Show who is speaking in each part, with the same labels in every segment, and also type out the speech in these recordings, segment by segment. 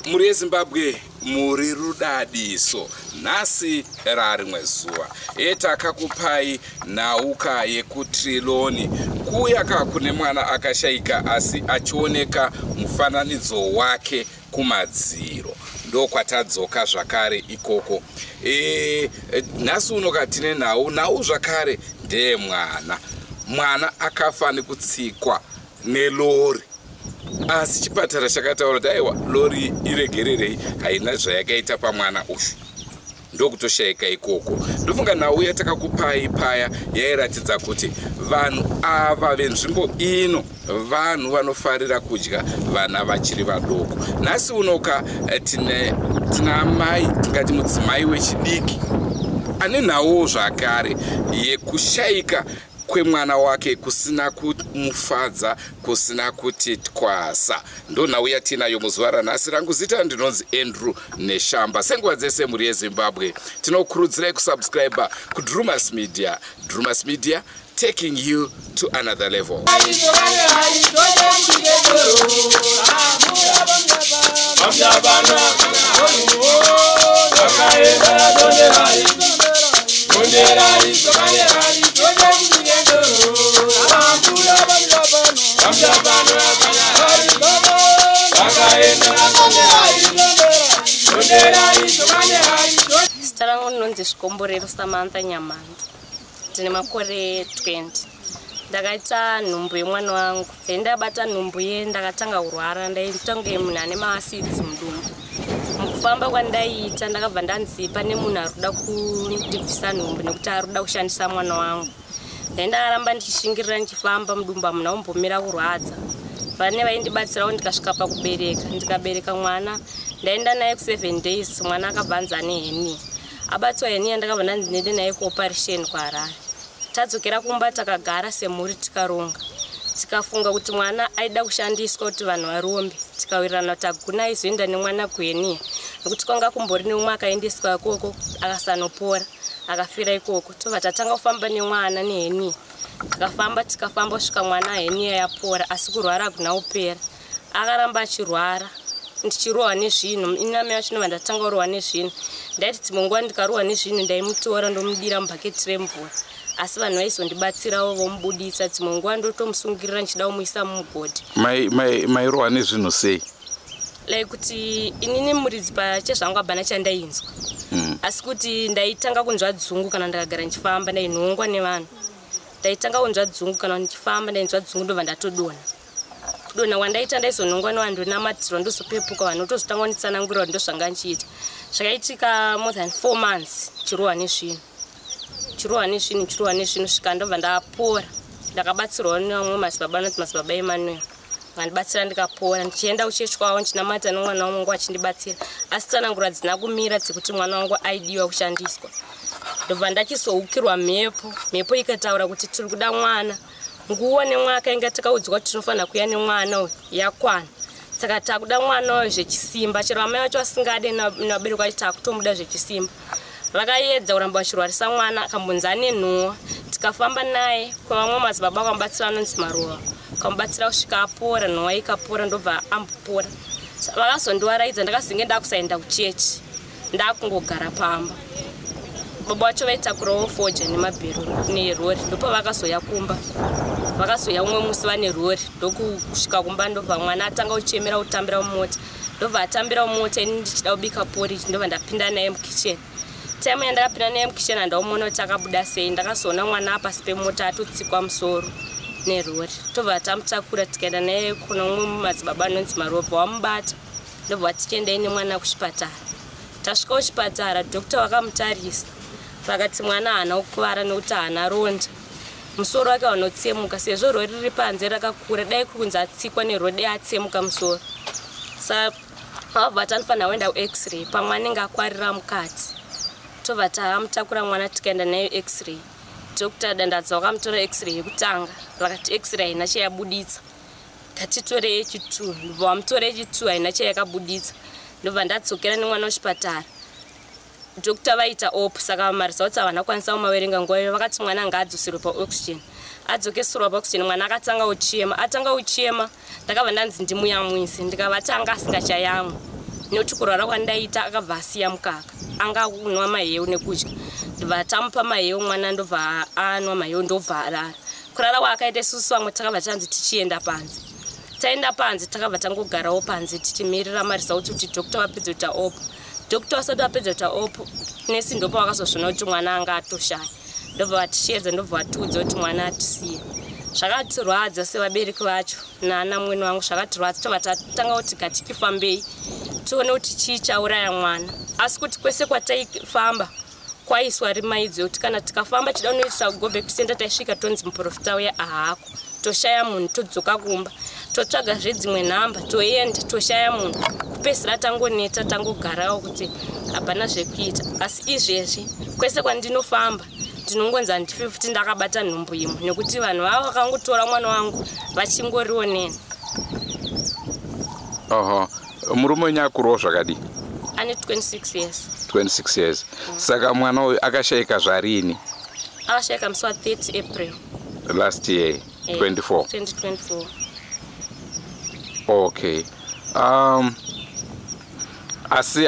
Speaker 1: Mhuri yeZimbabwe, muri rudadiso. Nhasi rarimwe zuva etakakupai nhauka yekuTriloni kuya ka kune mwana akashaika asi achioneka mufananidzo wake kumadziro. Ndokwatadzoka zvakare ikoko. Nhasi uno tine nhau zvakare ndeyemwana. Mwana akafa nekutsikwa nelori, asi chipatara chakataura kuti aiwa, lori iregererei, haina zvayakaita pamwana uyu, ndokutoshayika ikoko. Ndofunga nhau yatakakupai paya yairatidza kuti vanhu ava venzvimbo ino vanhu vanofarira kudya vana vachiri vadoko. Nhasi unoka tina mai, tingati mudzimai wechidiki ane nhauwo zvakare yekushayika kwemwana wake kusina kumufadza, kusina kuti twasa. Ndo nhau yatinayo muzuva ranhasi. Rangu zita ndinonzi Andrew Neshamba. Senguva dzese, mhuri yeZimbabwe, tinokurudzirai kusubscribe kuDrumas Media. Drumas Media, taking you to another level.
Speaker 2: Zita rangu rinonzi Zvikomborero Samantha Nyamanda, ndine makore 20. Ndakaita nhumbu yemwana wangu, then ndabata nhumbu ye ndakatanga kurwara. Ndaita kunge munhu ane maacids mudumbu. Mukufamba kwandaiita, ndakabva ndanzi pane munhu ari kuda kundibvisa nhumbu nekuti ari kuda kushandisa mwana wangu. Then ndakaramba ndichishingirira ndichifamba, mudumbu hamuna kumbomira kurwadza. Vane vaindibatsirawo ndikasvika pakubereka. Ndikabereka mwana, ndaenda naye ku7 days, mwana akabva anzi ane hernia. Abatwa hernia, ndakabva ndanzi ndiende naye kuoperation kuHarare. Tadzokera kumba, takagara semhuri, tikaronga, tikafunga kuti mwana aida kushandiswa kuti vanhu varombe. Tikawirirana kuti hakuna aizoenda nemwana kuhernia nekuti kwanga kumbori neumwe akaendeswa ikoko akasanopora, akafira ikoko. Tobva tatanga kufamba nemwana nehernia. Tikafamba, tikafamba kusvika mwana hernia yapora, asi kurwara hakuna kupera. Akaramba achirwara, ndichirohwa nezvinhu. Inami yacho inobva ndatanga kurohwa nezvinhu. Ndaiti dzimwe nguva ndikarohwa nezvinhu, ndaimutora ndomudira mubhaketi remvura, asi vanhu vaizondibatsirawo vomubuditsa. Dzimwe nguva ndotomusungirira ndichida kumuisa mumugodhi.
Speaker 1: Mairohwa nezvinhu sei?
Speaker 2: Like kuti inini muridzi pachezvangu hapana chandainzwa. Asi kuti ndaitanga kunzwa dzungu kana ndakagara ndichifamba, ndainhongwa nevanhu. Ndaitanga kunzwa dzungu kana ndichifamba, ndainzwa dzungu, ndobva ndatodonha. Kudonha kwandaita, ndaizonhongwa nevanhu, ndonamatirwa, ndozopepuka, vanhu votozotanga kunditsanangurira kuti ndozvanga ndichiita. Zvakaitika more than 4 months, chirohwa nezvinhu, chirohwa nezvinhu, chirohwa nezvinhu, svika ndobva ndapora. Ndakabatsirwawo nevamwe madzibaba anonzi Madzibaba Emmanuel, vandibatsira ndikapora. Ndichienda kuchechi kwavo, ndichinamata nemwana wangu achindibatsira, asi tsanangura dzina kumira dzekuti mwana wangu aidiwa kushandiswa. Ndobva ndachizoukirwa mhepo. Mhepo ikataura kuti tiri kuda mwana, nguva nemwaka inga takaudzwa kuti tinofanira kuuya nemwana uyu yakwana, saka takuda mwana uyu zvechisimba, chero amai vacho vasingade nevabereki vacho, takutomuda zvechisimba. Vakaedza kuramba vachirwarisa mwana, akambonzi ane nhuwa. Tikafamba naye kwevamwe madzibaba vakamubatsira anonzi Maruva, kamubatsira kusvika apora, nhuwa ikapora, ndobva ambopora. Vakazondiwaraidza, ndakazenge ndakusaenda kuchechi, ndakungogara pamba. Baba vacho vaitakurawo fodya nemabhero nerori. Ndopavakazoya kumba, vakazoya umwe musi vane rori, ndokusvika kumba, ndobva mwana atanga kuchemera kutambira mumota. Ndobva atambira mumota, ini ndichida kubika porridge, ndobva ndapinda naye mukicheni. Time yandakapinda naye mukicheni, handaumuona kuti akabuda sei. Ndakazoona mwana apasi pemota, atotsikwa musoro nerori. Tobva tamutakura, tikaenda naye kuna umwe madzibaba anonzi Marovha, wamubata, ndobva tichiendai nemwana kuchipatara. Tasvika kuchipatara, doctor vakamutarisa, vakati mwana haana kukuvara nekuti haana ronda, musoro wake wanotsemuka sezvo rori riri panze rakakura. Dai kuri kunzi atsikwa nerori, dai atsemuka musoro. Sa vabva vati anofanira kuenda kuX-ray, pamwe anenge akwarira mukati. Tobva tamutakura mwana, tikaenda nayo X-ray. Dr Dandadza vakamutora x-ray yekutanga, vakati x-ray haina chayabuditsa, ngatitore yechi2. Ndobva vamutora yechi2, haina chayakabuditsa. Ndobva ndadzokera nemwana kuchipatara. Doctor vaita op, saka maresults havana kukwanisa kumaverenga nguva iyo. Vakati mwana ngaadzoserwe paoxygen. Adzokeserwa paoxygen, mwana akatanga kuchema. Atanga kuchema, ndakabva ndanzi ndimuyamwise. Ndikavati anga asingachayamwa nekuti kurwara kwandaita akabva asiya mukaka, anga akunwa maheu nekudya. Ndobva tamupa maheu mwana, ndobva anwa maheu, ndobva arara. Kurara kwaakaita, isusu vamwe takabva tanzi tichienda panze. Taenda panze, takabva tangogarawo panze tichimirira maresults kuti doctor vapedze kuita op. Doctor vasati vapedza kuita op, nesi ndopa vakazozvona kuti mwana anga atoshaya. Ndobva vatishevedza, ndobva vatiudza kuti mwana atisiya. Zvakatirwadza sevabereki vacho naana mwene wangu, zvakatirwadza. Tobva tatanga kuti ngatichifambei tione kuti chii chauraya mwana. Asi kuti kwese kwataifamba kwaiswa rimaidzo yekuti kana tikafamba tida kunoisa go back to center, taisvika tonzi muprofita uya ahako, toshaya munhu. Todzoka kumba, totsvaga zvedzimwe nhamba, toenda, toshaya munhu. Kupedzisira tangoneta, tangogarawo kuti hapana zvekuita. Asi izvezvi kwese kwandinofamba ndinongonzi handifi futi ndakabata nhumbu imwe, nekuti vanhu vava vakangotora mwana wangu vachingoriwo neni.
Speaker 1: Oho, murume wenyu akurawo zvakadii?
Speaker 2: Ane 26 years.
Speaker 1: 26 years. Saka mwana uyu akashayika zvarini?
Speaker 2: Akashayika musi wa30 April.
Speaker 1: Last year? 24?
Speaker 2: 2024.
Speaker 1: Okay, asi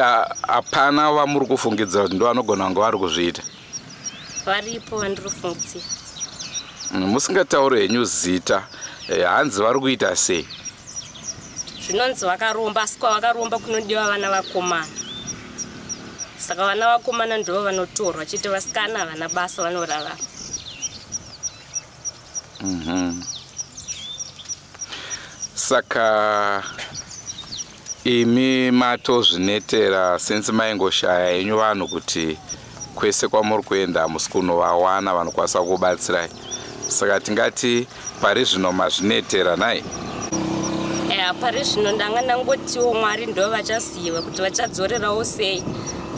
Speaker 1: hapana vamuri kufungidzira kuti ndo vanogona kunge vari kuzviita?
Speaker 2: Varipo vandiri kufungidzira.
Speaker 1: Musingatauri henyu zita, hanzi vari kuita sei?
Speaker 2: Zvinonzi vakaromba, asi kwavakaromba kunodiwa vana vakomana. Saka vana vakomana ndo vanotorwa chete, vasikana havana basa, vanorarama.
Speaker 1: Saka imi matozvinetera since maingoshaya henyu vanhu, kuti kwese kwamuri kuenda hamusi kunovawana vanokwanisa kubatsirai. Saka tingati pari zvino mazvinetera nai?
Speaker 2: Ya, pari zvino ndanga ndangotiwo Mwari ndo vachaziva kuti vachadzorerawo sei.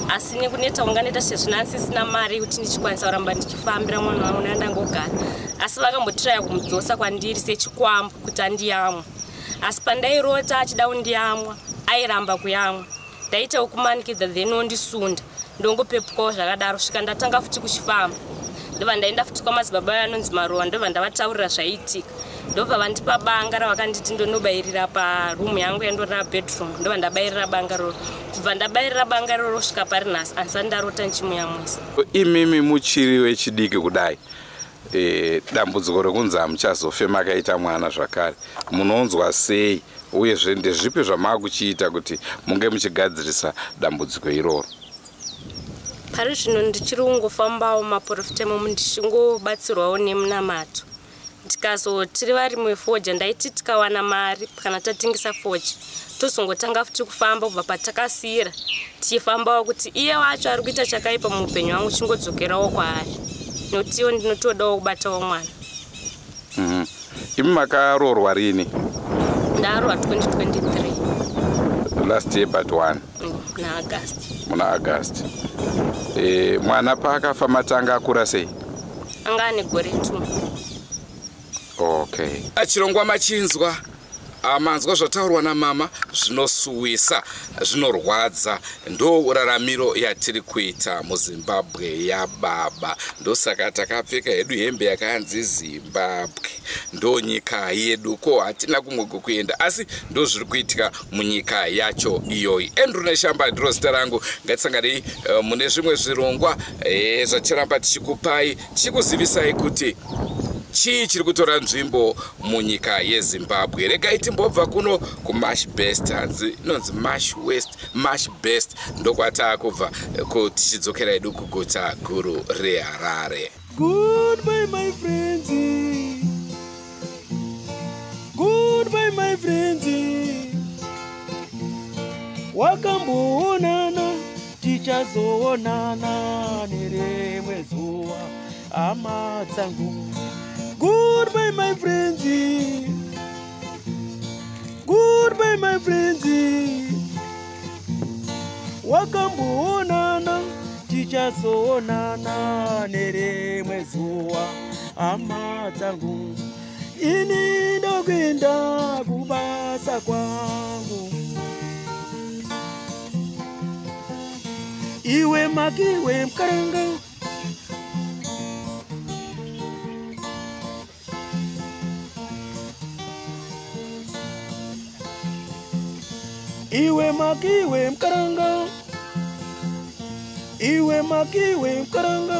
Speaker 2: Asi nekuneta kunganeta sezvo ndandisisina mari yekuti ndichikwanisa kuramba ndichifambira mwana wangu, ndandangogara. Asi vakambotiraya kumudzosa kwandiri sechikwambo kuti andiyamwa, asi pandairota achida kundiyamwa airamba kuyamwa. Ndaita kumanikidza, then ondisunda, ndongopepukawo zvakadaro. Svika ndatanga futi kuchifamba, ndobva ndaenda futi kwamadzibaba ayo anonzi Maruwa. Ndobva ndavataurira zvaiitika, ndobva vandipa banga ravakanditi ndonobayirira parumu yangu yandorira, bedroom. Ndobva ndabayirira banga roro. Kubva ndabayirira banga roro kusvika pari nhasi, handisati ndarota ndichimuyamwisa.
Speaker 1: Imimi muchiri wechidiki kudai, dambudziko rekunzi hamuchazofe makaita mwana zvakare, munonzwa sei? Uyezve ndezvipi zvamaakuchiita kuti munge muchigadzirisa dambudziko iroro?
Speaker 2: Pari zvino ndichiri kungofambawo maprofita imomo, ndichingobatsirwawo nemunamato. Ndikazotiri varimi vefodya, ndaiti tikawana mari kana tatengesa fodya, tozongotanga futi kufamba kubva patakasiyira, tichifambawo kuti iye wacho ari kuita chakaipa muupenyu hwangu chingodzokerawo kwaari, nokuti iwo ndinotodawo kubatawo mwana.
Speaker 1: Imi makaroorwa rini?
Speaker 2: Ndaroorwa 2023.
Speaker 1: Last year but one?
Speaker 2: Muna August.
Speaker 1: Muna August. Mwana paakafa matanga akura sei?
Speaker 2: Anga ane gore 2.
Speaker 1: Okay, chirongwa machinzwa. Manzwa zvataurwa namama, zvinosuwisa, zvinorwadza. Ndo raramiro yatiri kuita muZimbabwe yababa. Ndosaka takapfeka hedu hembe yakanzi Zimbabwe. Ndo nyika yedu, ko hatina kumwe kwekuenda, asi ndo zviri kuitika munyika yacho iyoyi. Andrew Neshamba ndiro zita rangu. Ngatisanganei mune zvimwe zvirongwa zvacharamba tichikupai, tichikuzivisai kuti chii chiri kutora nzvimbo munyika yeZimbabwe. Regai timbobva kuno kuMash Best, hanzi inonzi Mash West, Mash Best, ndokwataakubva tichidzokera hedu kuguta guru reHarare.
Speaker 3: Goodbye, my friends. Goodbye, my friends. Wakamboonana, tichazoonana nerimwe zuva, hama dzangu. Goodbye, my friends. Goodbye, my friends. Wakamboonana. Tichazoonana nerimwe zuva, hama dzangu. Ini ndokuenda kubasa kwangu. Iwe makiwe mukaranga. Iwe makiwe mukaranga. Iwe makiwe mukaranga.